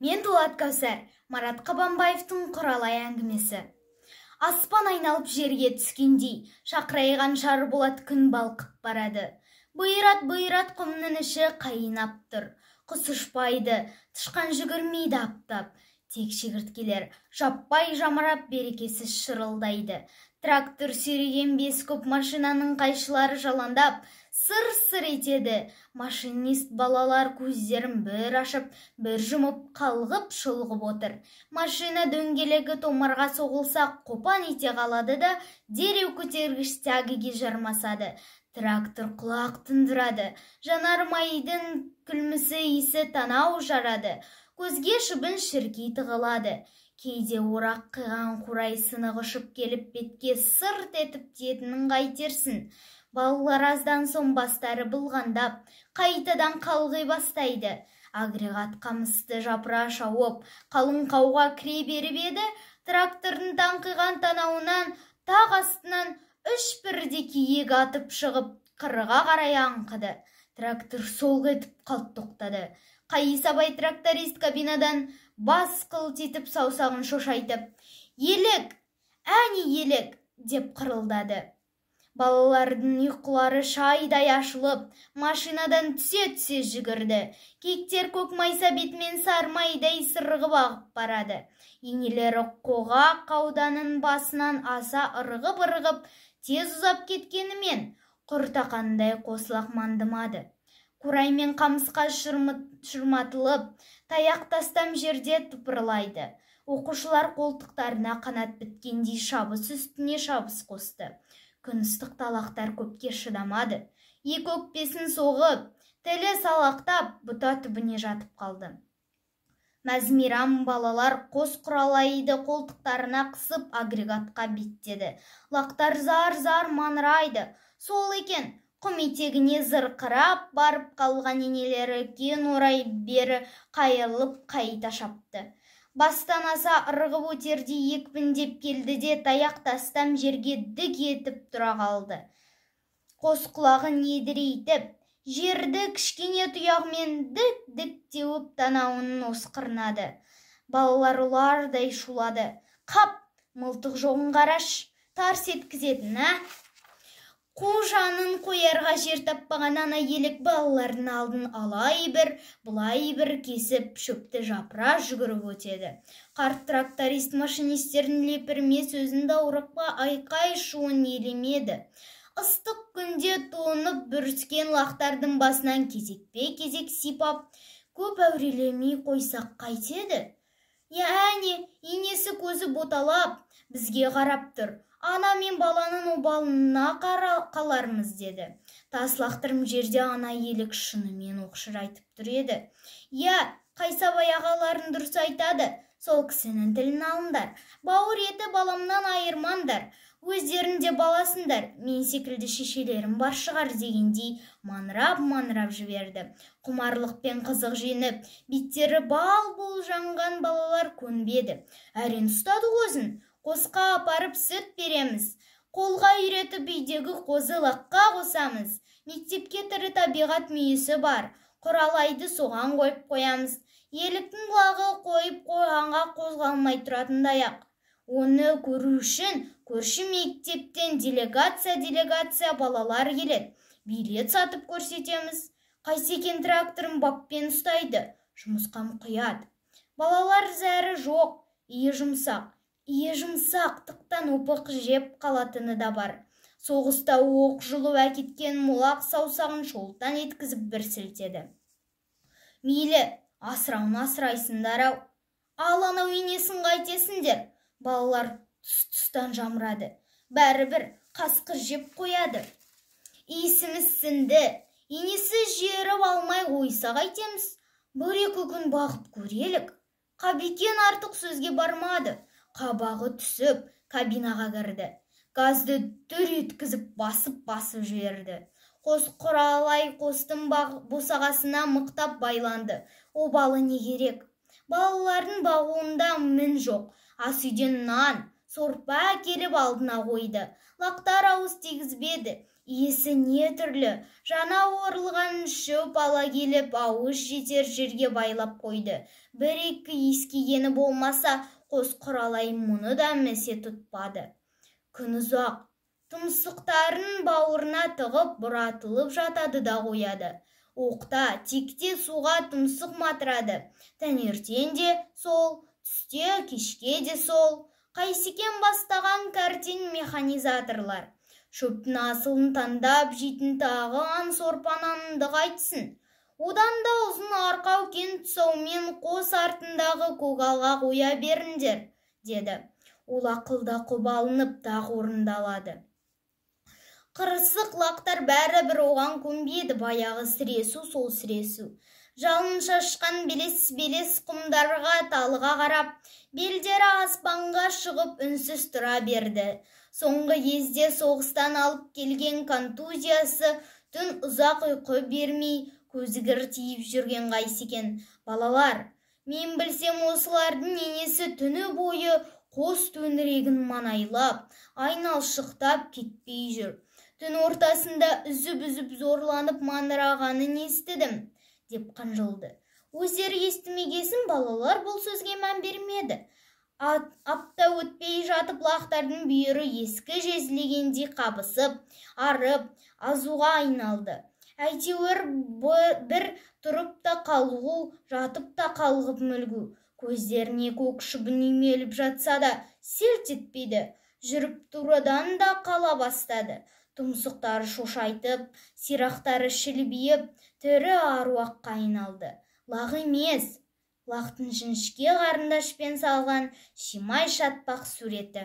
Мен Дулат Кәусар, Марат Қабанбаевтың Құралай әңгімесі. Аспан айналып жерге түскендей, шақырайған шар болат күн балқып барады. Бұйрат-бұйрат құмның іші қайнап тұр. Құс ұшпайды, тышқан жүгірмейді аптап. Тек шегірткелер жаппай жамырап берекесіз шырылдайды. Трактор сүйреген бес көп машинаның қайшылары жаландап, сыр-сыр етеді. Машинист балалар көздерін бір ашып, бір жұмып, қалғып шұлғып отыр. Машина дөңгелегі томарға соғылса, қопан ете қалады да, дереу көтергіш тягіге жармасады. Трактор құлақ тұндырады. Жанармайдың күлмісі иісі танау жарады. Көзге шыбын шіркей тығылады. Кейде орақ қиған қурай сынығы ұшып келіп бетке сырт етіп тиетінін қайтерсін. Балалар аздан соң бастары бұлғандап, қайтадан қалғи бастайды. Агрегат қамысты жапыра шауып, қалың қауға кіре беріп еді, трактордың таңқиған танауынан тақ астынан үш бірдей киік атып шығып, қырға қарай аңқыды. Трактор солқ етіп қалт тоқтады. Қайысабай тракторист кабинадан бас қылтитып саусағын шошайтып, «Елік, әне елік!» деп қырылдады. Балалардың ұйқылары шайдай ашылып, машинадан түсе-түсе жүгірді. Киіктер көк майса бетімен сармайдай сырғып ағып барады. Енелері қоға ауданын басынан аса ырғып-ырғып тез ұзап кеткенімен құртақандай қос мандымады. Қурай мен қамысқа шырматылып, таяқ тастам жерде тыпырлайды. Оқушылар қолтықтарына қанат біткендей шабыс үстіне шабыс қосты. Күн ыстық талақтар көпке шыдамады. Екі өкпесін соғып, тілі салақтап, бұта түбіне жатып қалды. Мәз-мейрам балалар қос құралайды қолтықтарына қысып агрегатқа беттеді. Лақтар зар-зар маңырайды. Сол екен, құм етегіне зырқырап барып қалған енелері кен орай бері қайырылып қайта шапты. Бастан аса ырғып өтердей екпіндеп келді де таяқ тастам жерге дік етіп тұра қалды. Қос құлағын едірейтіп, жерді кішкене тұяғымен дік-дік теуіп танауын осқырнады. Балалар ұлардай шулады. Қап, мылтық жоғын қараш, тарс еткізетін, ә? Қу жанын қоярға жер таппаған ана елік балалардың алдын алай бір, бұлай бір кесіп, шөпті жапыра жүгіріп өтеді. Қарт тракторист машинистердің лепірме сөзін даурықпа айқай шуын елемеді. Ыстық күнде тоңып бүріскен лақтардың басынан кезекпе-кезек сипап, көп әурелемей қойсақ қайтеді? Әне, енесі көзі боталап, бізге қарап тұр. Ана мен баланың обалына қалармыз деді. Тас лақтырым жерде ана елік шынымен оқшырайтып тұр еді. Иә, Қайсабай ағаларын дұрыс айтады, сол кісінің тілін алыңдар. Бауыр еті баламнан айырмаңдар, өздерің де баласыңдар, мен секілді шешелерім бар шығар дегендей маңырап-маңырап жіберді. Құмарлықпен қызық жеңіп, беттері бал-бұл жанған балалар көнбеді. Әрең ұстады өзін. Қосқа апарып сүт береміз. Қолға үйретіп үйдегі қозы лаққа қосамыз. Мектепке тірі табиғат мүйісі бар. Құралайды соған қойып қоямыз. Еліктің лағы қойып қойғанға қозғалмай тұратындай-ақ. Оны көру үшін көрші мектептен делегация-делегация балалар келеді. Билет сатып көрсетеміз. Қайсекен тракторын баппен ұстайды. Жұмысқа мұқият. Балалар зәрі жоқ, иі жұмсақ. Иі жұмсақтықтан опық жеп қалатыны да бар. Соғыста оқ жұлып әкеткен молақ саусағын шолтан еткізіп бір сілтеді. Мейлі, асырауын асырайсыңдар-ау. Ал анау енесін қайтесіңдер? Балалар тұс-тұстан жамырады. Бәрібір қасқыр жеп қояды. Иісіміз сіңді. Енесі жеріп алмай ойса қайтеміз. Бір-екі күн бағып көрелік. Қабекен артық сөзге бармады. Қабағы түсіп, кабинаға кірді. Газды дүр еткізіп басып-басып жіберді. Қос құралай қостың босағасына мықтап байланды. Обалы не керек? Балалардың бағуында мін жоқ. Ас үйден нан, сорпа әкеліп алдына қойды. Лақтар ауыз тигізбеді. Иісі не түрлі, жаңа орылған шөп ала келіп, ауыз жетер жерге байлап қойды. Бір-екі иіскегені болмаса, қос құралай мұны да місе тұтпады. Күн ұзақ, тұмсықтарын бауырына тығып, бұратылып жатады да қояды. Оқта, текте суға тұмсық матырады. Таңертең де сол, түсте, кешке де сол. Қайсекен бастаған картин механизаторлар. Шөптің асылын таңдап жейтін тағы ан сорпананды қайтсын. Одан да ұзын арқау кен тұсаумен қос артындағы көгалға қоя беріңдер, деді. Ол ақылда құп алынып, тағы орындалады. Қырсық лақтар бәрібір оған көнбеді, баяғы сіресу сол сіресу. Жалын шашқан белес-белес құмдарға талыға қарап, белдері аспанға шығып үнсіз тұра берді. Соңғы кезде соғыстан алып келген контузиясы түн ұзақ ұйқы бермей, көзі кіртиіп жүрген Қайсекен. Балалар, мен білсем осылардың енесі түні бойы қос төңірегін маңайлап, айналшықтап кетпей жүр. Түн ортасында үзіп-үзіп зорланып маңырағанын естідім, деп қынжылды. Өздері естімегесін балалар бұл сөзге мән бермеді. Апта өтпей жатып лақтардың бүйірі ескі жезлегендей қабысып, арып, азуға айналды. Әйтеуір бір тұрып та қалғу, жатып та қалғып мүлгу. Көздеріне көк шыбын үймеліп жатса да селт етпейді. Жүріп турадан да қала бастады. Тұмсықтары шошайтып, сирақтары шілбиіп, тірі аруаққа айналды. Лақ емес, лақтың жіңішке қарындашпен салған шимай шатпақ суреті.